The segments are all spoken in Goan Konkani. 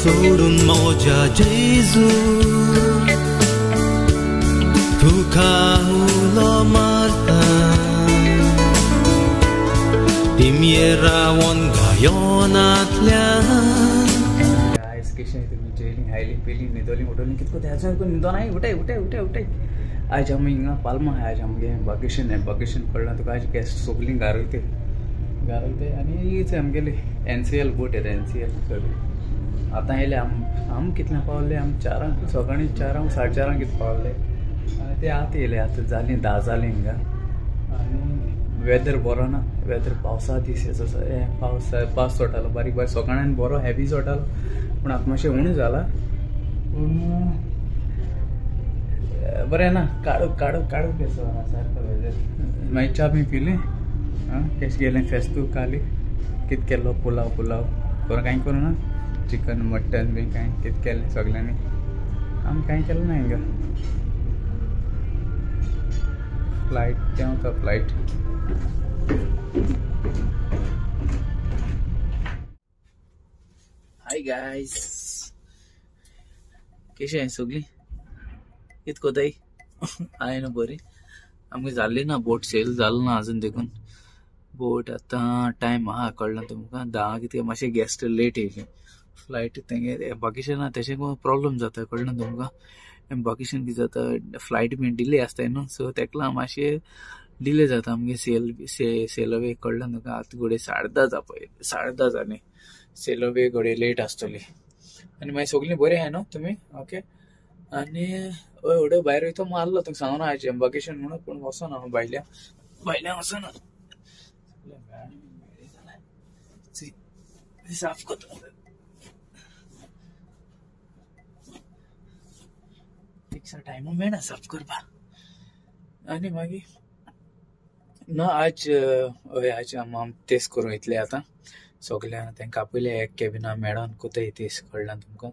सोडून मोजा जेजू तुका उलो मारता दिमये रावन गायोनांतल्यान. गायस कशें तुमी जेयली खायली पिली न्हिदोली उठोली कितको तेजो न्हिदो नाय. उठय उठय उठय उठय. आयज आमी हिंगा पाल्मा आहाय. आयज आमगे बाकेशन बाकेशन पडलां तुका. आयज गेस्ट सगलीं घार वयताय घार वयताय आनी हीच आमगेली NCL बोट येता NCL सगळी. आतां येयले आम कितल्या पावले आम चारांक सकाळीं चारांक 4:30 कितें पावले आनी ते आतां येयले. आतां जालीं 10 जालीं हिंगा. आनी वेदर बरो ना, वेदर पावसा दीस असो पावस पावस चोडटालो बारीक बारीक सकाळीं बरो हेवी चोडटालो पूण आतां मातशें उणें जाला. पूण बरें ना काडूक काडूक काडूक कसो आहा सारको वेदर. मागीर च्या बी पिली कशें गेलें फेस्तू काली कितें केल्लो पुलाव पुलाव करूं कांय करूं ना चिकन मटन बी कांय कितें केलें सगल्यांनी. आमी कांय केलें ना हिंगा. फ्लायट देंवता फ्लायट. हाय गायस कशें सगळीं कित कोताय हांवें न्हू बरी. आमगे जाल्ली ना बोट सेल जालो ना अजून देखून बोट. आतां टायम आहा कळ्ळें तुमकां 10 कितें मातशें गेस्ट लेट येयले फ्लायट तेंगे बाकीचें ना तेशें प्रोब्लम जाता कळ्ळें तुमकां. बाकीचें कितें जाता फ्लायट बीन डिले आसताय न्हू सो तेका लागून मातशें डिले जाता आमगे सेल सेलवे कळ्ळें तुमकां. आतां घडये 10:30 जावपा 10:30 जालीं सेलवे घडये लेट आसतली. आनी मागीर सगळीं बरीं आहाय न्हू तुमी ओके. आनी हय उडय भायर वयता मारलो तुमकां सांगून आयज एम्बार्केशन म्हणून पूण वचना हांव भायल्या भायल्या वचना. साफ करता फिक्स टायमू मेळना साफ करपाक. आनी मागीर ना आज हय आज आम तेच करूं येतले आतां सगळ्यांक तांकां आपयले एक कॅबिना मेळोन कोताय तेच कळ्ळां तुमकां.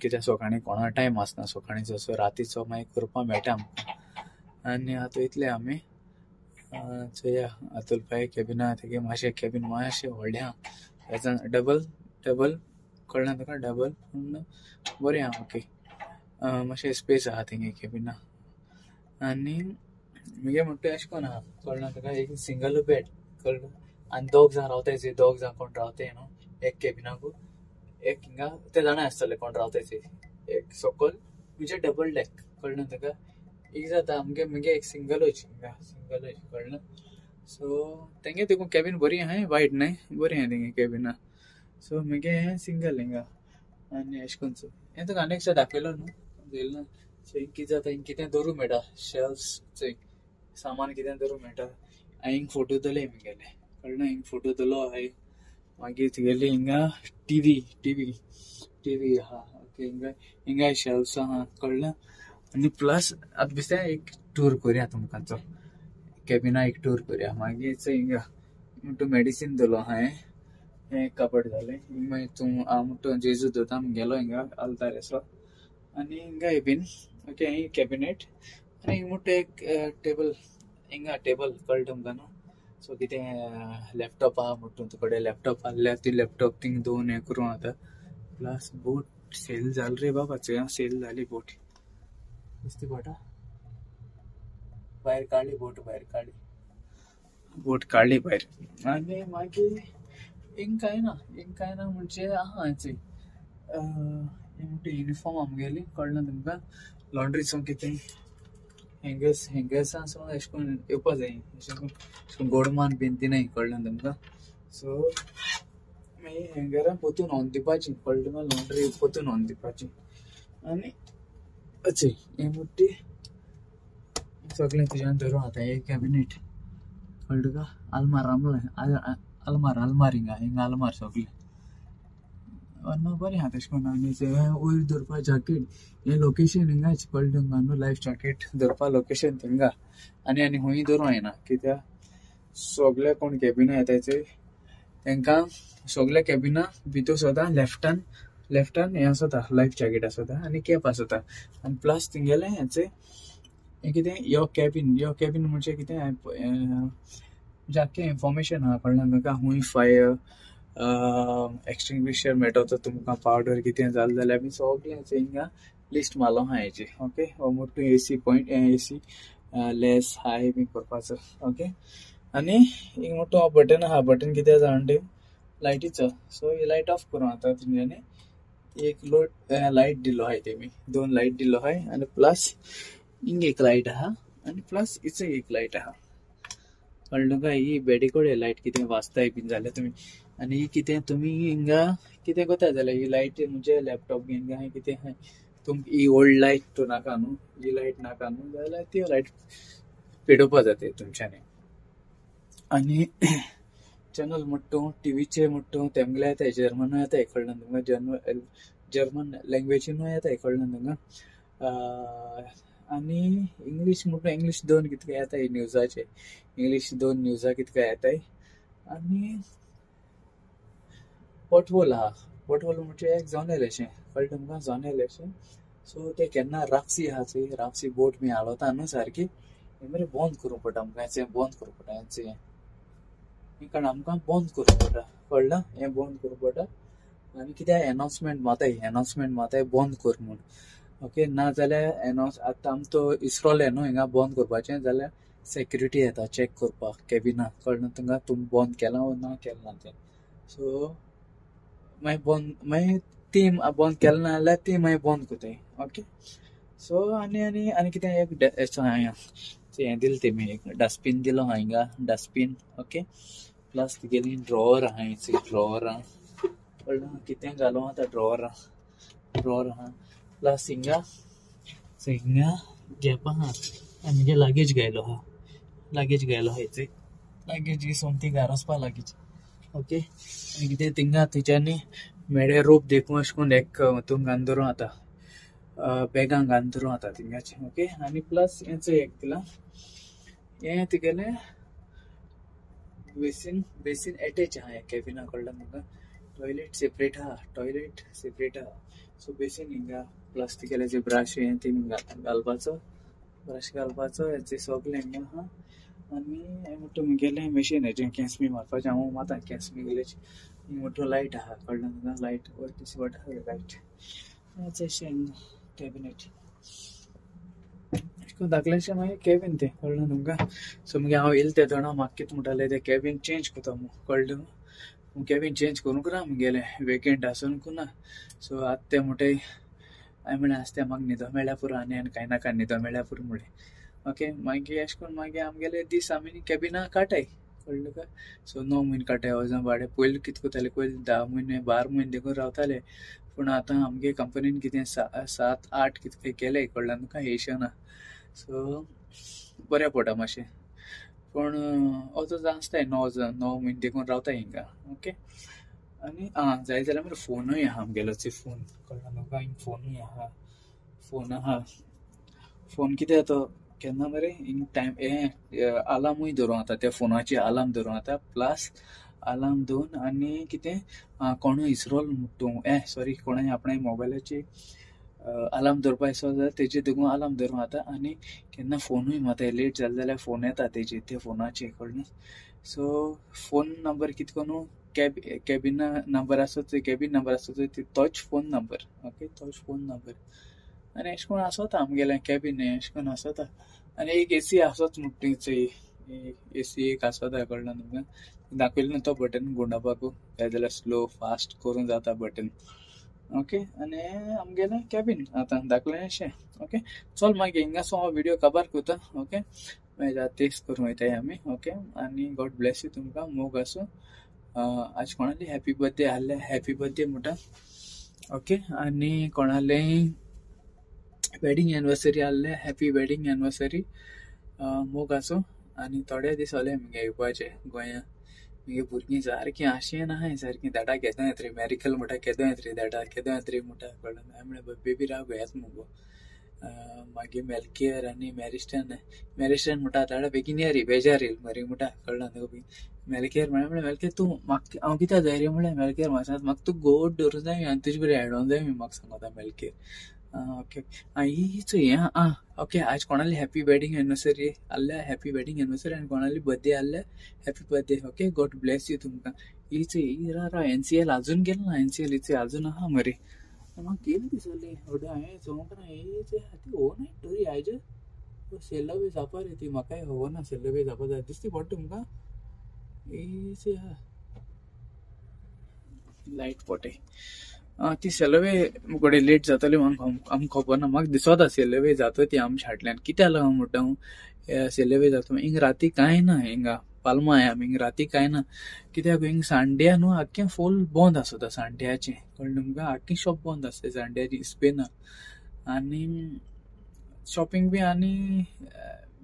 कित्याक सकाळीं कोणा टायम आसना सकाळीं जसो रातीचो मागीर करपाक मेळटा आमकां. आनी आतां वयतले आमी चोया अतुलपाय कॅबिना तेगे मातशें कॅबीन मातशें व्हडलें आहा हेजान डबल डबल कळ्ळें तुका डबल पूण बरें आहा ओके. मातशें स्पेस आहा तेंगे कॅबिना. आनी मुगे म्हणटा अशें कोन आहा कळ्ळें तुका एक सिंगल बेड कळ्ळें. आनी दोग जाण रावताय दोग जाण कोण रावताय न्हू एक कॅबिनाकू एक हिंगा ते जाणा आसतले कोण रावताय एक सकल म्हणजे डबल डेक कळ्ळें तुका. एक जाता आमगे मुगे एक सिंगलूच हिंगा सिंगलूच कळ्ळें. सो तेंगे देखून कॅबीन बरी आहाय वायट न्हय बरी आहाय तेंगे कॅबिना. सो मुगे हें सिंगल हिंगा. आनी अशें करून सो हें तुका आनी एकदां दाखयलो न्हू येयलो ना. सो हिंग कितें जाता हिंग कितें दवरूंक मेळटा शेल्फ्स चोय सामान कितें दवरूंक मेळटा. हांवें हिंग फोटो दवरले मुगेले कळ्ळें. हिंग फोटो दवरलो हांवें. मागीर तुगेली हिंगा टीवी टीवी टीवी आहा ओके. हिंगा हिंगाय शेल्फ्स आहा कळ्ळें. आनी प्लस आतां बेश्टें एक टूर करुया तुमकां कॅबिना एक टूर करुया. मागीर चोय हिंगा म्हणटू मेडिसीन दवरलो हांवें हें कपड जालें मागीर तूं हांव म्हणटू जेजू दवरता गेलो हिंगा आल्तार असो. आनी हिंगा बीन ओके ही कॅबिनेट. आनी हिंग म्हणटू एक टेबल हिंगा टेबल कळ्ळें तुमकां न्हू. सो कितें लॅपटॉप आहा म्हणटू तुकडे लॅपटॉप आहल्यार ती लॅपटॉप थिंग दवरून हें करूं आतां. प्लस बोट सेल जाल रे बाबा चोया सेल जाली बोट दिसती बोटा भायर काडली बोट भायर काडली बोट काडली भायर. आनी मागीर हिंग कांय ना हिंग कांय ना म्हणजे आहा चोय म्हणटा युनिफॉर्म आमगेली कळ्ळें तुमकां. लॉन्ड्री सो कितें हँगर्स हँगर्सां सो अशें करून येवपा जाय अशें करून अशें करून गोडमान बीन दिनाय कळ्ळें तुमकां. सो मागीर हँगरां पोतून ऑन दिवपाची कळ्ळें तुमकां लॉन्ड्री पोतून ऑन दिवपाची. आनी अचय हें मोटी सगळें तुज्यान धरून आतां एक कॅबिनेट कळ्ळें तुका. आलमार आलमार आलमार हिंगा हिंगा आलमार सगळें बरें आहा तशें करून. आनी वयर दवरपा जॅकेट हें लोकेशन हिंगाच कळ्ळें तुमकां न्हू. लायफ जॅकेट दवरपा लोकेशन थिंगा. आनी आनी खूंय दवरूं जायना कित्याक सगळे कोण कॅबिनां येताय चोय तांकां सगळे कॅबिनां भितर सुद्दां लेफ्टान लेफ्टान हें आसता लायफ जॅकेट आसता आनी कॅप आसता. आनी प्लस तेंगेलें हेचें हें कितें यो कॅबीन यो कॅबीन म्हणजे कितें म्हणजे आख्खें इन्फॉर्मेशन आहा कळ्ळें तुका. खूंय फायर एक्सटिंग्विशर मेळटा तुमकां पावडर कितें जालें जाल्यार बी सगळें हिंगा लिस्ट मारलो आहा हेची. ओके, हो मोटू AC point, AC less high बी करपाचो. ओके, आनी हिंग मोटो हो बटन आहा, बटन कितें जाण ते लायटीचो. सो ही लायट ऑफ करूं आतां तेंच्यांनी एक लोड लायट दिलो आहाय, तेमी दोन लायट दिलो आहाय आनी प्लस हिंग एक लायट आहा आनी प्लस इच एक लायट आहा. कळ्ळें तुमकां? ही बेडी कडेन लायट कितें वाजताय बीन जाल्यार तुमी, आनी ही कितें तुमी हिंगा कितें करता जाल्यार ही लायट म्हणजे लॅपटॉप बीन काय कितें आहाय तुमकां ही ओल्ड लायट तूं नाका न्हू, ही लायट नाका न्हू जाल्यार ती लायट पेटोवपा जाता तुमच्यांनी. आनी चॅनल म्हणटा टिवीचे म्हणटा तेमगेले येताय जर्मनूय येताय, कळ्ळें तुमकां? जर्मन लँग्वेजीनूय येताय, कळ्ळें तुमकां? आनी इंग्लीश म्हणटा इंग्लीश दोन कितके येताय न्यूजाचे, इंग्लीश दोन न्यूजा कितके येताय. आनी पोटहोल आहा, पोटहोल म्हणजे एक जनेल अशें, कळ्ळें तुमकां? जनेल अशें. सो ते केन्ना रापसी आहा चोय, रापसी बोट बी हालता न्हू सारकी, मरे बंद करूंक पडटा आमकां, हें बंद करूंक पडटा, हें कारण आमकां बंद करूंक पडटा, कळ्ळें? हें बंद करूंक पडटा. आनी कित्याक एनावन्समेंट माताय, एनावन्समेंट माताय बंद कर म्हूण. ओके, ना जाल्यार एनावन्स आतां आम तो इसरोले न्हू हिंगा बंद करपाचें जाल्यार सेक्युरिटी येता चॅक करपाक कॅबिना, कळ्ळें तुमकां? तुमी बंद केलां वो ना केलां ना तें. सो मागीर बंद, मागीर ती बंद केलें ना जाल्यार ती मागीर बंद करताय. ओके, सो आनी आनी आनी कितें एक हें दिलें तेमी, एक डस्टबीन दिलो आहा हिंगा, डस्टबीन. ओके, प्लस तिगेली ड्रॉवर आहा, ड्रॉवर आहा, कळ्ळें? कितें घालूं आतां ड्रॉवर आहा, ड्रॉवर आहा. प्लस हिंगा हिंगा गॅप आहा आनी मुगे लागेज घायलो आहा, लागेज घायलो आहा, हेचे लागेज ही सोमती घार वचपा लागेज. ओके, आनी कितें थिंगा तेच्यांनी मेळे रोप देखून अशें करून एक हितून घालून दवरूं जाता, बॅगां घालून दवरूं जाता थिंगाचें. ओके, आनी प्लस हें एक दिलां, हें तुगेलें बेसीन, बेसीन एटेच आहा ह्या कॅबिना, कळ्ळें तुमकां? टॉयलेट सेपरेट आहा, टॉयलेट सेपरेट आहा. सो बेसीन हिंगा प्लस तुगेलें जे ब्रश हें ती घालपाचो, ब्रश घालपाचो, हें सगळें हिंगा आहा. आनी हें म्हणटा मुगेलें मशीन हेजें केंस बी मारपाचें, हांव मारता केंस मुगेलें. मोटो लायट आहा, कळ्ळें तुमकां? लायट वयर दिश्टी पडटा लायट, अशें कॅबिनेट अशें करून धाकलेशें मागीर कॅबीन तें, कळ्ळें तुमकां? सो मागीर हांव येयलें तें जाणा म्हाका कितें म्हणटालें तें कॅबीन चेंज करता म्हूण, कळ्ळें तुमकां? कॅबीन चेंज करूंक ना मुगेलें वेकेंट आसून ना. सो आतां तें म्हणटाय हांवें म्हणलें आसा तें म्हाका न्हिदो मेळ्ळ्या पुरो, आनी आनी कांय नाका, न्हिदो मेळ्ळ्या पुरो म्हणलें. ओके, मागीर अशें करून मागीर आमगेले दीस आमी कॅबिनां काडटाय, कळ्ळें तुका? सो 9 म्हयने काडटाय वचोन भाडें. पयलीं कितें करताले, पयलीं 10 म्हयने 12 म्हयने देखून रावताले, पूण आतां आमगे कंपनीन कितें 7 8 कितें केलें, कळ्ळें तुका? एशियना. सो बरें पडटा मातशें, पूण वचो आसताय 9 म्हयने देखून रावताय हिंगा. ओके, आनी आं जाय जाल्यार मरे फोनूय आहा आमगेलो, फोन, कळ्ळें तुमकां? हिंग फोनूय आहा, फोन आहा. फोन कितें तो केन्ना मरे हिंग टायम हें आलार्मूय दवरूं जाता, त्या फोनाचेर आलार्म दवरूं जाता. प्लस आलार्म दवरून आनी कितें कोणूय इसरोल तूं सॉरी कोणूय आपणा मोबायलाचेर आलार्म दवरपा इसरो जाल्यार तेजेर देखून आलार्म दवरूं जाता. आनी केन्ना फोनूय मारता, लेट जालें जाल्यार फोन येता तेजेर, त्या फोनाचेर, कळ्ळें? सो फोन नंबर कितें करून कॅबिना नंबर आसा थंय, कॅबीन नंबर आसा थंय, तोच फोन नंबर. ओके, तोच फोन नंबर. आनी अशें करून आसता आमगेलें कॅबीन, अशें करून आसता. आनी एक एसी आसत म्हणटा चोय, एसी एक आसता, कळ्ळें तुमकां? दाखयलें न्हू तो बटन घुंवडावपाकू, जाय जाल्यार स्लो फास्ट करूंक जाता बटन. ओके, आनी आमगेलें कॅबीन आतां धाकलें अशें. ओके, चल मागीर हिंगासून हांव व्हिडियो काबार करता. ओके, मागीर तेच करूंक वयताय आमी. ओके, आनी गॉड ब्लेस you तुमकां, मोग आसूं. आज कोणाली हॅपी बर्थडे आहले, हॅपी बर्थडे म्हणटा. ओके, आनी कोणालें वेडिंग एनिवर्सरी आहले, हॅपी वेडिंग एनिवर्सरी, मोग आसूं. आनी थोडे दीस जाले मुगे येवपाचे गोंया, मुगे भुरगीं सारकीं आशेन आहाय, सारकीं धाडा केदो येत रे मॅरिकल म्हणटा, केदो येत रे धाडा, केदो येत रे म्हणटा, कळ्ळें? हांवें म्हणलें बेबी राव गोंयांत मुगो. मागीर मेलकेर आनी मॅरिस्टन, मॅरिस्टन म्हणटा धाडा बेगीन या रे, बेजार येयल मरे म्हणटा, कळ्ळें तुका? मेलकेर म्हणलें, म्हणलें मेलकेर तूं म्हाका हांव कित्याक जाय रे म्हणलें, मेलकेर म्हाका सांग, म्हाका तूं गोड दवरूंक जाय आनी तुजे बरें हेडोंक जाय म्हाका सांगता मेलकेर. ओके ही चोय आं ओके आज कोणाली हॅपी वेडिंग एनिवर्सरी आहल्या, हॅपी वेडिंग एनिवर्सरी आनी कोणाली बर्थडे आहल्या, happy birthday. Okay God bless you तुमकां. ही चोय ही रा रा एनसीएल अजून गेल ना, एनसीएल ही अजून आहा मरे. म्हाका गेली दिसली हडू हांवें चोवंक ना. ही चोय ती हो न्हय तरी आयज सेल्लो बी जापा रे ती, म्हाकाय खबर ना सेल्लो बी जापा जाय दिसती पडटा तुमकां. ही चोय आहा लायट पोटे ती सेलोवे कडेन लेट जातली म्हणून आमकां खबर ना. म्हाका दिसता सेलोवे जाता ती आमच्या फाटल्यान कित्याक लागून म्हणटा हांव सेलोवे जाता. हिंगा राती कांय ना, हिंगा पाल्मा आमी हिंगा राती कांय ना, कित्याक हिंगा सांड्या न्हू आख्खें फूल बंद आसता सांड्याचें, कळ्ळें तुमकां. आख्खें शॉप बंद आसता सांड्याचें स्पेनाक, आनी शॉपिंग बी आनी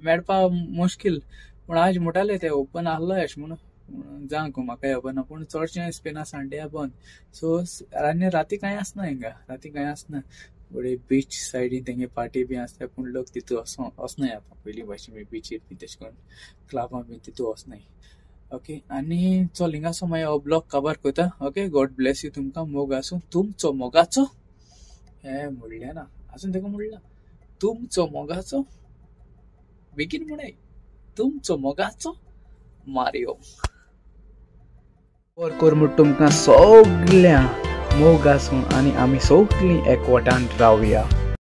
मेळपा मुश्कील. पूण आज म्हणटाले ते ओपन आहलो अशें म्हणून, जावंक म्हाका खबर ना, पूण चडशें स्पेना सांड्या बंद. सो आनी राती कांय आसना हिंगा, राती कांय आसना. बरे बीच सायडीन तेंगे पार्टी बी आसता, पूण लोक तितू वचनाय आतां पयलीं भाशेन बिचीर बी तशें करून क्लबां बी तितू वचनाय. ओके आनी चल हिंगासो मागीर हो ब्लॉग काबार करता. ओके गॉड ब्लेस you तुमकां, मोग आसूं तुमचो मोगाचो. हें म्हणलें ना आजून तेका म्हणलां तुमचो मोगाचो, बेगीन म्हणाय तुमचो मोगाचो मारियो. वर कर म्हूण तुमकां सगळ्यां मोग आसूं आनी आमी सगळीं एकवटान रावया.